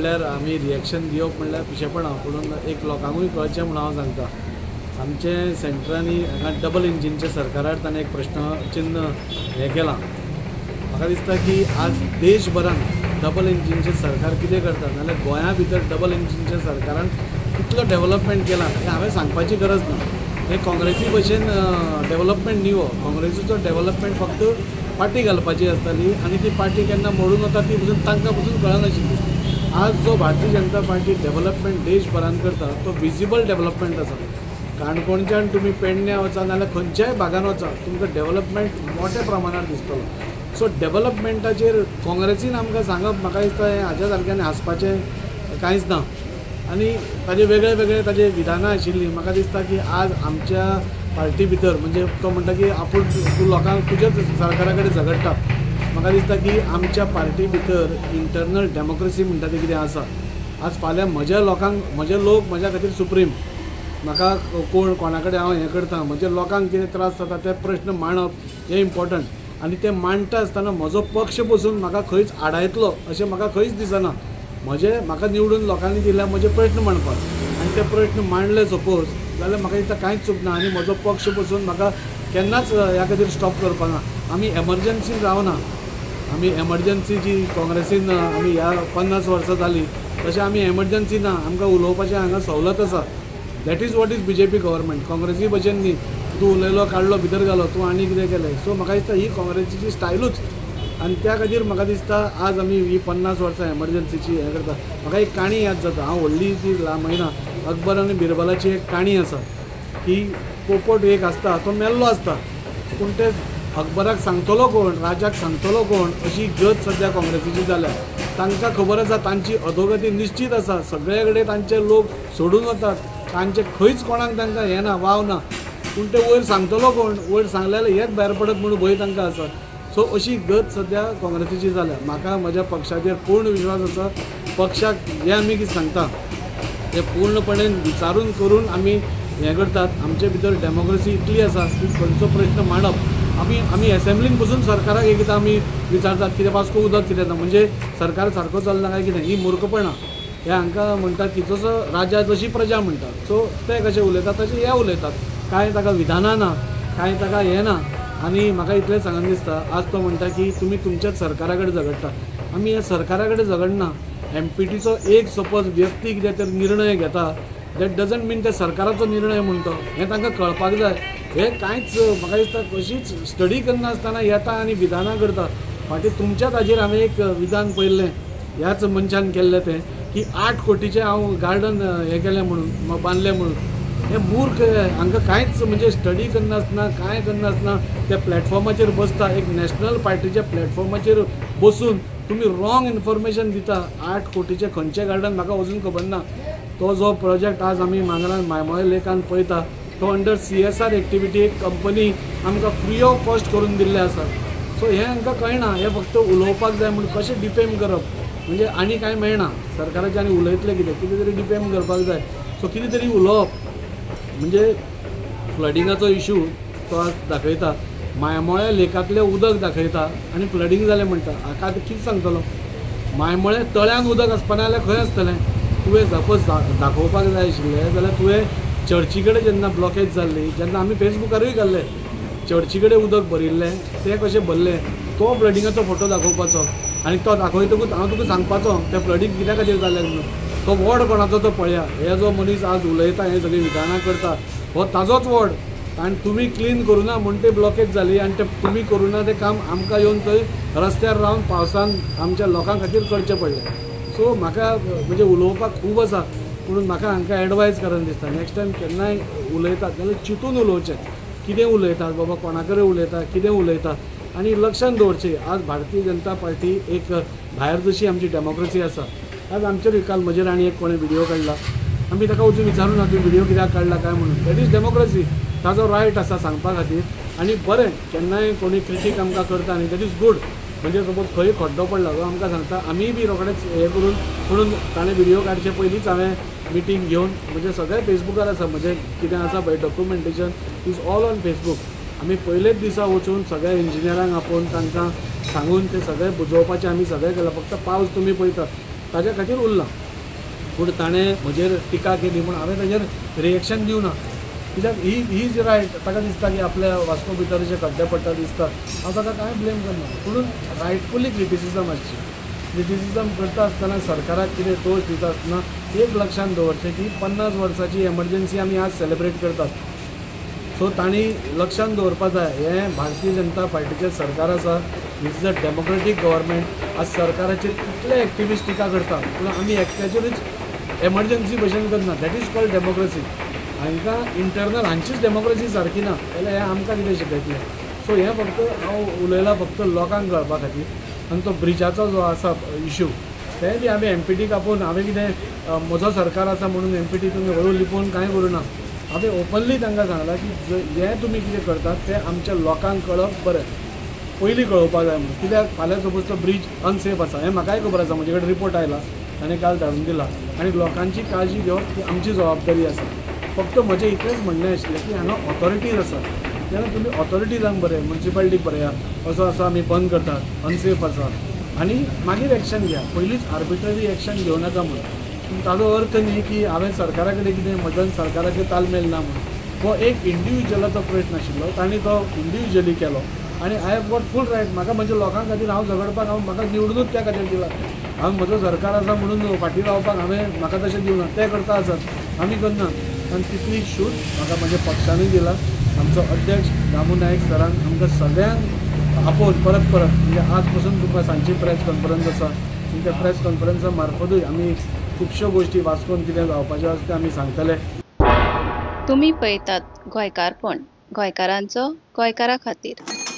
म्हणल्यार आमी रिएक्शन दिवप म्हणल्यार पिशेपणां, पूण एक लोकांकूय कळचें म्हणून हांव सांगता. आमचे सेंट्रांनी हांगा डबल इंजिनच्या सरकारार ताणें एक प्रश्न चिन्न हें केलां. म्हाका दिसता की आज देशभरान डबल इंजिनचें सरकार कितें करता, नाल्यार गोंया भितर डबल इंजिनच्या सरकारान कितलो डेवलपमेंट केलां हें हांवें सांगपाची गरज ना. हें काँग्रेसी भशेन डेवलपमेंट न्ही हो. काँग्रेसीचो डेवलपमेंट फक्त पार्टी घालपाची आसताली आनी ती पार्टी केन्ना मोडून वता ती पसून तांकां पसून कळनाशिल्ली. आज जो भारतीय जनता पार्टी डेवलपमेंट देशभरान करता तो विजिबल डेवलपमेंट आसा. काणकोणच्यान तुमी पेडण्यां वचा नाल्यार खंयच्याय भागान वचा, तुमकां डेवलपमेंट मोठ्या प्रमाणार दिसतलो. सो डेवलपमेंटाचेर काँग्रेसीन आमकां सांगप म्हाका दिसता हें हाज्या सारक्यान हांसपाचें कांयच ना. आनी ताजे वेगळे वेगळे ताजे विधानां आशिल्लीं. म्हाका दिसता की आज आमच्या पार्टी भितर म्हणजे तो म्हणटा की आपूण तूं लोकांक तुज्याच सरकारा कडेन झगडटा. म्हाका दिसता की आमच्या पार्टी भितर इंटरनल डेमोक्रेसी म्हणटा ती कितें आसा. आज फाल्यां म्हज्या लोकांक, म्हजे लोक म्हज्या खातीर सुप्रीम. म्हाका कोण कोणा कडेन हांव हें करता, म्हज्या लोकांक कितें त्रास जाता ते प्रश्न मांडप हें इम्पॉर्टंट. आनी ते मांडटा आसतना म्हजो पक्ष बसून म्हाका खंयच आडायतलो अशें म्हाका खंयच दिसना. म्हजे म्हाका निवडून लोकांनी दिल्या म्हजे प्रश्न मांडपाक, आनी ते प्रश्न मांडले सपोज जाल्यार म्हाका दिसता कांयच चूक ना. आनी म्हजो पक्ष बसून म्हाका केन्नाच ह्या खातीर स्टॉप करपाक ना. आमी एमर्जन्सीन रावना. आमी एमर्जन्सी जी काँग्रेसीन आमी ह्या 50 वर्सां जालीं तशें आमी एमर्जन्सी ना. आमकां उलोवपाचें हांगा सवलत आसा. That is what is BJP government. काँग्रेसी भशेन न्ही, तूं उलयलो काडलो भितर घालो, तूं आनी कितें केलें. सो म्हाका दिसता ही काँग्रेसीची स्टायलूच. आनी त्या खातीर म्हाका दिसता आज आमी ही 50 वर्सां एमर्जन्सीची हें करता. म्हाका एक काणी याद जाता, हांव व्हडली ती म्हणिना, अकबर आनी बिरबलाची एक काणी आसा की पोपट एक आसता तो मेल्लो आसता, पूण ते अकबराक सांगतलो कोण, राजाक सांगतलो कोण, अशी गत सद्या काँग्रेसीची जाल्या. तांकां खबर आसा तांची अधोगती निश्चीत आसा. सगळे कडेन तांचे लोक सोडून वतात, तांचे खंयच कोणाक तांकां हें ना, वाव ना. पूण ते वयर सांगतलो कोण, वयर सांगले जाल्यार हेच भायर पडत म्हणून भंय तांकां आसा. सो अशी गत सद्या काँग्रेसीची जाल्या. म्हाका म्हज्या पक्षाचेर पूर्ण विश्वास आसा. पक्षाक जें आमी कितें सांगता तें पूर्णपणे विचारून करून आमी हें करतात. आमचे भितर डेमोक्रेसी इतली आसा की खंयचो प्रश्न मांडप, आमी आमी एसेंब्लीन बसून सरकाराक एकदां आमी विचारतात कितें वास्को उदक कितें ना, म्हणजे सरकार सारको चलना काय कितें. ही मूर्खपणां. हे हांकां म्हणटात की जसो राजा जशी प्रजा म्हणटात. सो ते कशे उलयतात तशे हे उलयतात. कांय ताका विधानां ना, कांय ताका हें ना. आनी म्हाका इतलें सांगन दिसता, आज तो म्हणटा की तुमी तुमच्याच सरकारा कडेन झगडटा. आमी ह्या सरकारा कडेन झगडना. एमपीटीचो एक सपोज व्यक्ती कितें तर निर्णय घेता, that doesn't मीन ते सरकाराचो निर्णय म्हूण तो, हें तांकां कळपाक जाय. हें कांयच म्हाका दिसता कशीच स्टडी करनासतना येता आनी विधानां करता. फाटीं तुमच्याच हाजेर हांवें एक विधान पळयल्लें, ह्याच मनशान केल्लें तें, की 8 कोटीचें हांव गार्डन हें केलें म्हणून, बांदलें म्हणून. हे मूर्ख, हांकां कांयच म्हणजे स्टडी करनासतना कांय करनासतना त्या प्लॅटफॉर्माचेर बसता, एक नॅशनल पार्टीच्या प्लॅटफॉर्माचेर बसून तुमी रॉंग इन्फॉर्मेशन दिता. 8 कोटीचें खंयचें गार्डन म्हाका अजून खबर ना. तो जो प्रोजेक्ट आज आमी मांगरान मायमोळे लेकान पळयता तो अंडर CSR activity एक कंपनी आमकां फ्री ऑफ कॉस्ट करून दिल्लें आसा. सो हें हांकां कळना. हें फक्त उलोवपाक जाय म्हूण कशें डिफेम करप, म्हणजे आनी कांय मेळना सरकाराचें. आनी उलयतलें कितें, कितें तरी डिफेम करपाक जाय. सो कितें तरी उलोवप म्हणजे फ्लडिंगाचो इशू तो आज दाखयता, मायमोळे लेकांतलें उदक दाखयता आनी फ्लडींग जालें म्हणटा. हाका आतां कितें सांगतलो, मायमोळे तळ्यान उदक आसपाना जाल्यार खंय आसतलें? तुवें सपोज दाखोवपाक जाय आशिल्लें जाल्यार तुवें चर्ची कडेन जेन्ना ब्लॉकेज जाल्ली, जेन्ना आमी फेसबुकारूय घाल्लें चर्ची कडेन उदक भरिल्लें तें कशें भरलें, तो फ्लडिंगाचो फोटो दाखोवपाचो. आनी तो दाखयतकूच हांव तुका सांगपाचो तें फ्लडींग कित्या खातीर जालें म्हणून. तो वॉर्ड कोणाचो तो पळया. हे जो मनीस आज उलयता, हे सगळीं विधानां करता, हो ताजोच वॉर्ड. आनी तुमी क्लीन करुना म्हूण ते ब्लॉकेज जाली आनी ते तुमी करुना तें काम आमकां येवन थंय रस्त्यार रावन पावसान आमच्या लोकां खातीर करचें पडलें. सो म्हाका म्हणजे उलोवपाक खूब आसा, पूण म्हाका हांकां एडवायज करन दिसता, नेक्स्ट टायम केन्नाय उलयतात जाल्यार चिंतून उलोवचें, कितें उलयतात बाबा, कोणा कडेन उलयता, कितें उलयता. आनी लक्षांत दवरचें, आज भारतीय जनता पार्टी एक भायर जशी आमची डेमोक्रेसी आसा, आज आमचेर काल म्हजेर आनी एक कोणें व्हिडियो काडला, आमी ताका वचून विचारूं ना तुवें व्हिडियो कित्याक काडला काय म्हणून. That is democracy, ताजो रायट आसा सांगपा खातीर. आनी बरें केन्नाय कोणी क्रिटीक आमकां करता न्ही, that is good. म्हणजे सपोज खंय खड्डो पडला तो आमकां सांगता, आमीय बी रोखडेच हें करून, पुणून ताणें व्हिडियो काडचे पयलींच हांवें मिटींग घेवन, म्हणजे सगळें फेसबुकार आसा, म्हजें कितें आसा पळय documentation is all on Facebook. आमी पयलेच दिसा वचून सगळ्या इंजिनियरांक आपोवन तांकां सांगून ते सगळें बुजोवपाचें आमी सगळें केलां. फक्त पावस तुमी पळयता, ताज्या खातीर उरलां. पूण ताणें म्हजेर टिका केली म्हूण हांवें ताजेर रिएक्शन दिवना, कित्याक he is right. ताका दिसता की आपल्या वास्को भितर जे खड्डे पडटा दिसता, हांव ताका कांय ब्लेम करना. पूण रायटफुली क्रिटिसिजम आसची. क्रिटिसिजम करता आसतना सरकाराक कितें दोश दिता आसतना एक लक्षांत दवरचें की 50 वर्साची एमर्जन्सी आमी आज सेलिब्रेट करतात. सो तांणी लक्षांत दवरपा जाय हें भारतीय जनता पार्टीचें सरकार आसा, this is a democratic government. आज सरकाराचेर इतले एक्टिविस्ट टिका करता, पूण आमी एकट्याचेरूच एमर्जन्सी भशेन करना. That is called democracy. हांकां इंटरनल हांचीच डेमोक्रेसी सारकी ना जाल्यार हें आमकां कितें शिकयतलें. सो हें फक्त हांव उलयलां फक्त लोकांक कळपा खातीर. आनी तो ब्रिजाचो जो आसा इशू तें बी आमी एमपीटीक आपोवन हांवें कितें म्हजो सरकार आसा म्हणून एमपीटी तुमी हळू लिपोवन कांय करूं ना. हांवें ओपनली तांकां सांगलां की हें तुमी कितें करतात तें आमच्या लोकांक कळप बरें, पयलीं कळोवपाक जाय म्हणून. कित्याक फाल्यां सपोज तो ब्रीज अनसेफ आसा हें म्हाकाय खबर आसा, म्हजे कडेन रिपोर्ट आयला, ताणें काल धाडून दिला. आनी लोकांची काळजी घेवप ही आमची जबाबदारी आसा. फक्त म्हजें इतलेंच म्हणणें आशिल्लें की हांगा ऑथॉरिटीज आसा, तेन्ना तुमी ऑथॉरिटीजांक बरें, म्युनिसिपालिटीक बरया असो आसा आमी बंद करतात, अनसेफ आसा, आनी मागीर एक्शन घेया. पयलींच आर्बिट्ररी एक्शन घेवं नाका म्हणून. पूण ताजो अर्थ न्ही की हांवें सरकारा कडेन कितें म्हज्यान सरकाराचेर तालमेल ना म्हणून. हो एक इंडिविज्युअलाचो प्रश्न आशिल्लो, तांणी तो इंडिविज्युअली केलो आनी I have got full right. म्हाका म्हज्या लोकां खातीर हांव झगडपाक, हांव म्हाका निवडुनूच त्या खातीर दिला. हांव म्हजो सरकार आसा म्हणून फाटीं रावपाक हांवें म्हाका तशें दिवना. ते करता आसत, आमी करना. आनी तितली शूट म्हाका म्हज्या पक्षानूय दिला. आमचो अध्यक्ष दामू नायक सरान आमकां सगळ्यांक आपोवन परत परत, म्हणजे आज पसून तुमकां सांजची प्रेस कॉन्फरन्स आसा, त्या प्रेस कॉन्फरन्सा मार्फतूय आमी खुबश्यो गोश्टी वास्कोन कितें जावपाच्यो आसा तें आमी सांगतले. तुमी पळयतात गोंयकारपण, गोंयकारांचो गोंयकारा खातीर.